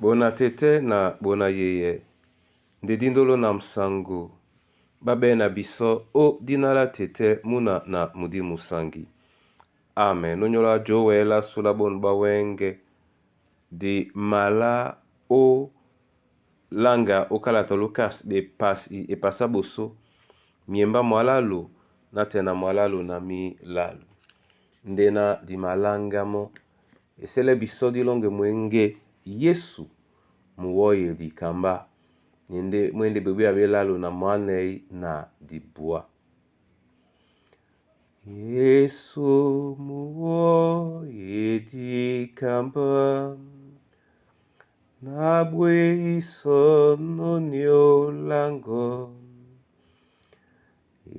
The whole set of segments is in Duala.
Bona tete na bona yeye nde dindolo na msango babe na biso o dina la tete muna na mudi musangi. Amen. Nonyola jowela sula bonu bawenge di mala o langa okalata Lukas be pas epasa boso miemba mwalalu na tena mwalalu na milalu. Ndena di malanga mo esele biso dilonge mwenge Yesu muwoye dikamba nende mwende bebe abelalu na mwanei na dibwa. Yesu muwoye dikamba nabwe isononyo lango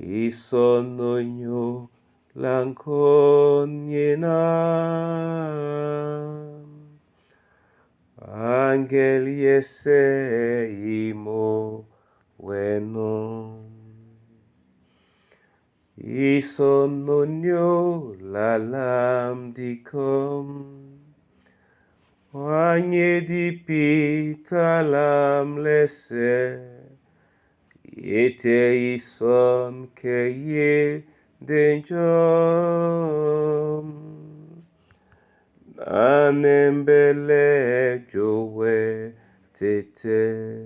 isononyo lango nyena angel yese imo weno isononyo lalam dikom wanye dipitalam lese yete ison keye denjom anembele jowe tete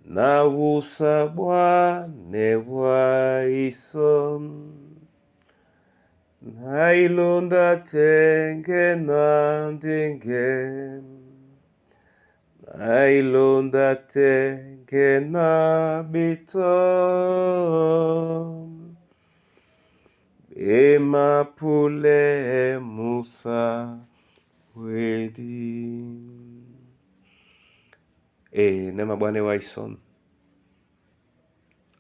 na wusabwa newa ison na ilonda tenge na ndenge na ilonda tenge na beto emapule musa wedi e nema bwana wa ison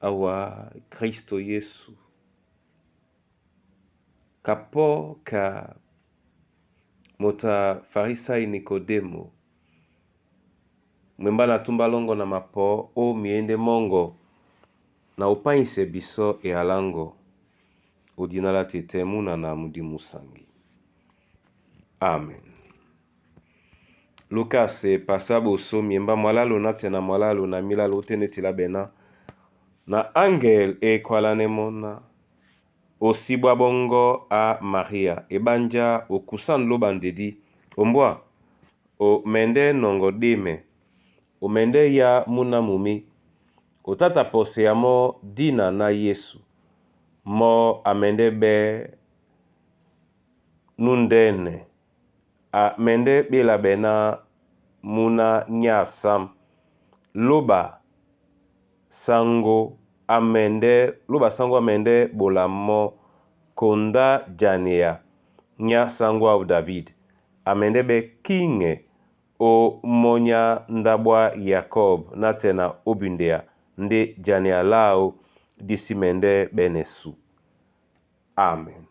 awa Kristo Yesu kapo ka mota Farisai Nikodemo mwemba na tumba longo na mapo o miende mongo na upainse biso e alango odina la tete muna na mudi musangi. Amen. Lukas e pasa boso miemba mwalalu na tena mwalalu na milalu tenetila bena na angel e kwalane mona osibwa bongo a Maria ebanja okusan loba ndedi ombwa o mende nongo dime omende ya muna mumi otata pose ya mo dina na Yesu mo amende be nundene a mende bela bena muna nyasam loba sango amende loba sango amende bola mo konda jania nya sango au David amende be kinge o monya ndabwa Yakob na tena obundea nde jania lao disi mende benesu. Amen.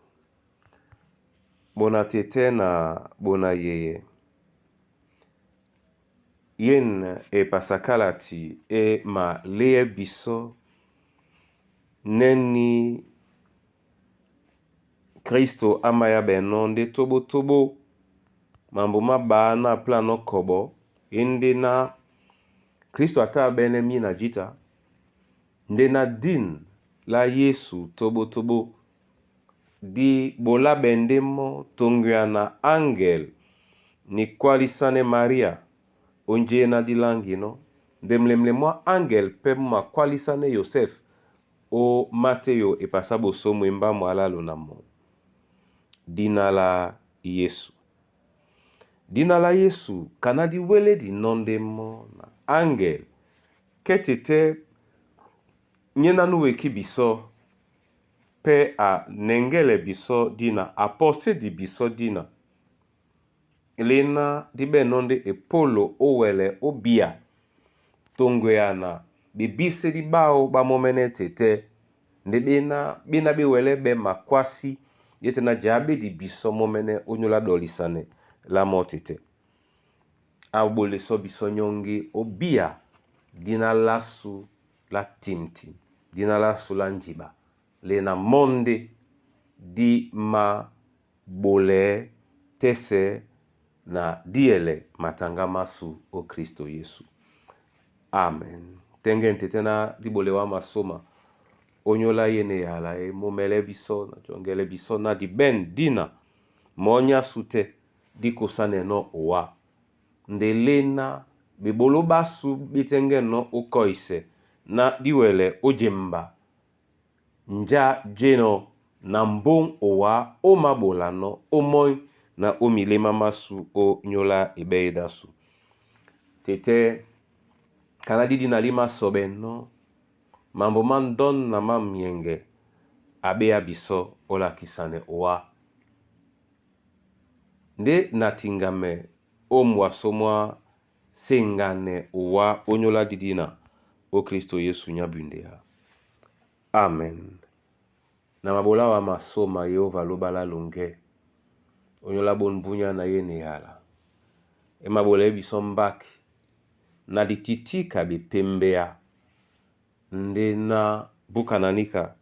Bona tete na bona yeye yen e pasakalati e ma lie biso neni Kristo amaya beno nde tobo-tobo mambo maba na plano kobo ende na Kristo ata bene mi na jita nde na din la Yesu tobo-tobo di bola bende mo tongwa na angel ni kwalisane Maria onje na dilangi no nde mlemle mwa angel pe ma kwalisane Yosef o Mateo epasa boso mwemba mwalalu na mo dina la Yesu dina la Yesu kana di wele di nonde mo na angel ketete nye nanu weki biso pe a nengele biso dina apose di biso dina lena di be nonde epolo owele obia tongwe na bebise di bao ba momene tete nde bena bena bewele be makwasi yete na jabe di biso momene onyola dolisane la mo tete abole so biso nyongi obia dina lasu la timtim dina lasu la njiba lena monde di ma bole tese na diyɛlɛ matanga masu o Kristo Yesu. Amen. Tenge ntete na dibole wa masoma onyola yene yala e momele biso na jongele biso na diben dina monya sute dikosane no owa ndelena bebolo basu bitenge no okoise na diwele ojemba nja jeno na mbong owa omabola no omoi na omilema masu o nyola ebeida su. Tete kana didi na lima sobe no mambo mandon na mamienge abeya biso olakisane owa nde natingame o mwaso mwa sengane owa onyola didina o Kristo Yesu nyabundea. Amen. Na mabola wa masoma Yehova lobala longe onyola bon bunya na ye ne yala. E mabola e biso mbaki na dititika bepembea nde na bukananika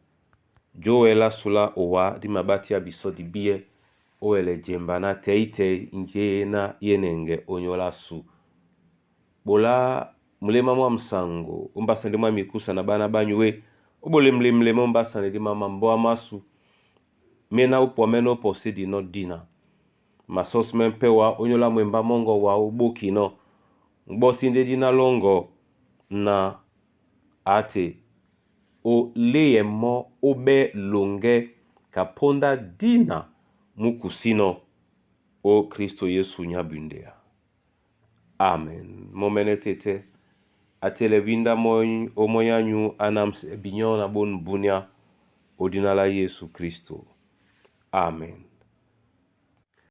jowela sula owa di mabati ya biso dibie owele jemba na teitei nje na yenenge onyola su. Bola mulema mwa msango ombasa mwa mikusa na bana banyue obole mlemlema ombasa ndi mama mboa masu mena upwa mena uposi dino dina masos me wa onyola mwemba mongo wa oboki no ngbɔti nde dina longo na ate oleye mo obe longe kaponda dina mukusino o Kristo Yesu nyabundea. Amen. Momene tete atele winda moi omoyanyu anamse binyo na bon bunya odinala Yesu Kristo. Amen.